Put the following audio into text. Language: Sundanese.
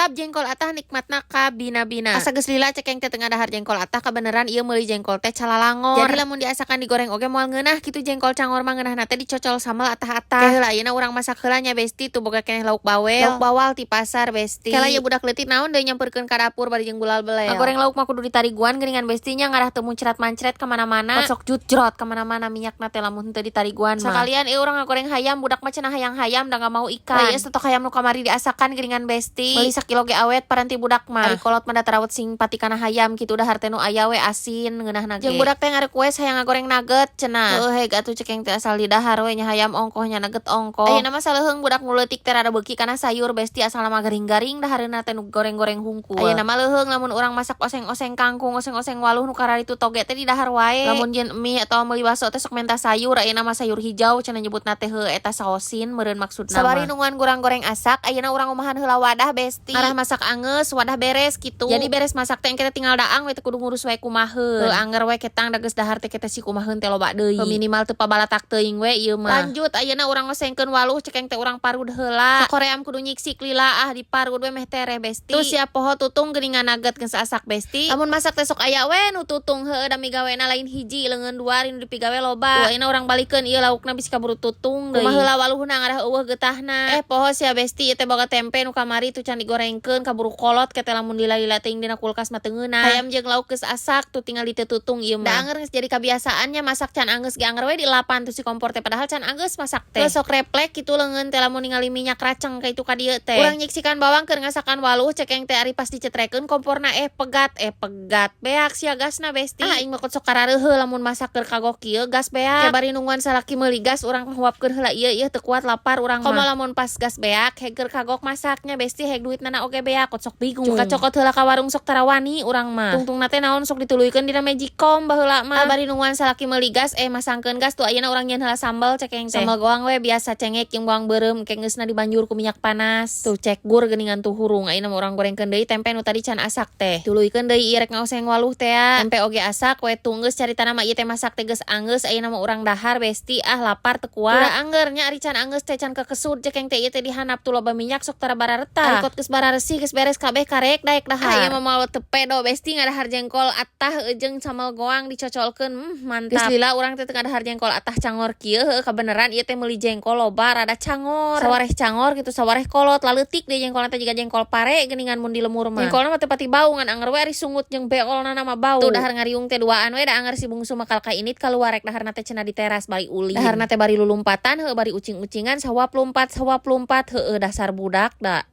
Dilalap jengkol atah nikmatna kabina-bina. Asa geus lila cekeng teh teu ngadahar jengkol atah, kabeneran ieu meuli jengkol teh calalangor. Jadi lamun diasakan digoreng oge moal ngeunah kitu, jengkol cangor mah ngeunahna teh dicocol sambal atah-atah. Ke heula ayeuna urang masak heula nya, Besti, tuh boga keneh lauk bawel. Lauk bawal ti pasar, Besti. Kela ieu budak leutik naon deui nyamperkeun ka dapur bari jeung gulal belel. Ngagoreng lauk mah kudu ditariguan geuningan, Besti nya, ngarah teu muncrat mancret ka mana-mana. Sok jutjrot ka mana-mana minyakna teh lamun henteu ditariguan mah. Sakalian ieu urang ngagoreng hayam, budak mah cenah hayang hayam da nggak mau ikan. Ieu stok hayam nu kamari diasakan geuningan, Besti. Meuli sakilo ge awet paranti budak mah. Ari kolot mah da tarawet sing pati kana hayam kitu, dahar teh nu aya we asin ngeunahna ge. Jeung budak teh ngarequest hayang ngagoreng nugget cenah. Heuh, heg atuh cekeng teh asal didahar we nya, hayam ongkoh nya nugget ongkoh. Ayeuna mah saleuheung budak nu leutik teh rada beuki kana sayur, Besti, asalna mah garing-garing dahareunna teh nu goreng-goreng hungkul. Ayeuna mah leuheung lamun urang masak oseng-oseng kangkung, oseng-oseng waluh nu kararitu toge teh didahar wae. Lamun jeung mie atau meuli bakso teh sok menta sayur, ayeuna mah sayur hijau cenah nyebutna teh, heuh eta saosin meureun maksudna. Sabari nungguan gurang goreng asak, ayeuna urang umahan heula wadah, Besti. Arah masak angeus, wadah beres gitu. Jadi beres masak teh engke tinggal daang we, teu kudu ngurus wae kumaheun. Heuh, anger we ketang da geus dahar teh kita si kumaheun teh loba deui. Heuh, minimal teu pabalatak teuing we ieu mah. Lanjut ayeuna urang ngosengkeun waluh, cekeng teh urang parud heula. Koream kudu nyiksik lila ah, diparud we meh tereh, Besti. Tuh siap poho tutung geuningan nugget geus asak, Besti. Lamun masak teh sok aya we nu tutung, heueuh, da migawena lain hiji leungeun dua, nu dipigawe loba. Tuh ayeuna urang balikeun ieu laukna bisi kaburu tutung deui. Kumaha heula waluhna ngarah euweuh getahna. Eh, poho sia, Besti, ieu teh boga tempe nu kamari tuh can digorengkeun, kaburu kolot ke teh lamun lila-lila teuing dina kulkas mah teu ngeunah. Hayam jeung lauk geus asak tuh, tinggal ditutung ieu mah. Da anger geus jadi kabiasaannya, masak can anggeus ge anger we dilapan tuh si kompor teh, padahal can anggeus masak teh. Sok reflek kitu leungeun teh lamun ningali minyak raceng ka itu ka dieu teh. Urang nyiksikan bawang keur ngasakan waluh cekeng teh, ari pas dicetrekeun komporna eh pegat, eh pegat. Beak sia gasna, Besti. Ah, aing mah sok karareuheuh lamun masak keur kagok kieu gas beak. Ke bari nungguan salaki meuli gas, urang huapkeun heula ieu ieu, teu kuat lapar urang mah. Komo lamun pas gas beak heg keur kagok masaknya, Besti, heg duitna oge beak, kot sok bingung. Cuka cokot heula ka warung sok tarawani urang mah. Tungtungna teh naon sok dituluykeun dina magicom baheula mah. Ah, bari nungguan salaki meuli gas, eh masangkeun gas tuh, ayeuna urang nyieun heula sambal cekeng teh. Sambal goang we biasa, cengek jeung bawang beureum ke geusna dibanjur ku minyak panas. Tuh cek gur geuningan tuh hurung. Ayeuna mah urang gorengkeun deui tempe nu tadi can asak teh. Tuluykeun deui ieu rek ngaoseng waluh teh ya. Tempe oge asak we tunggeus, caritana mah ieu teh masak teh geus anggeus, ayeuna mah urang dahar, Besti, ah lapar teu kuat. Udah angger nya, ari can anggeus teh can kekesud cekeng teh ieu teh dihandap tuh loba minyak sok tara bararetah. Ari kot geus bararesi, geus beres kabeh, karek daek dahar. Ah, ieu mah moal teu pedo, Besti, ngadahar jengkol atah jeung sambal goang dicocolkeun, mantap. Geus lila urang teh teu ngadahar jengkol atah cangor kieu, heuh kabeneran ieu teh meuli jengkol loba rada cangor. Sawareh cangor gitu sawareh kolot, laleutik deh jengkolna teh jiga jengkol pare geuningan mun dilemur mah. Jengkolna mah teu pati bau, ngan anger we ari sungut jeung beolna mah bau. Tuh dahar ngariung teh duaan we da anger si bungsu mah kal ka init kaluar rek daharna teh cenah di teras bari ulin. Daharna teh bari lulumpatan, heuh, bari ucing-ucingan, sawap lumpat sawap lumpat, heueuh dasar budak da.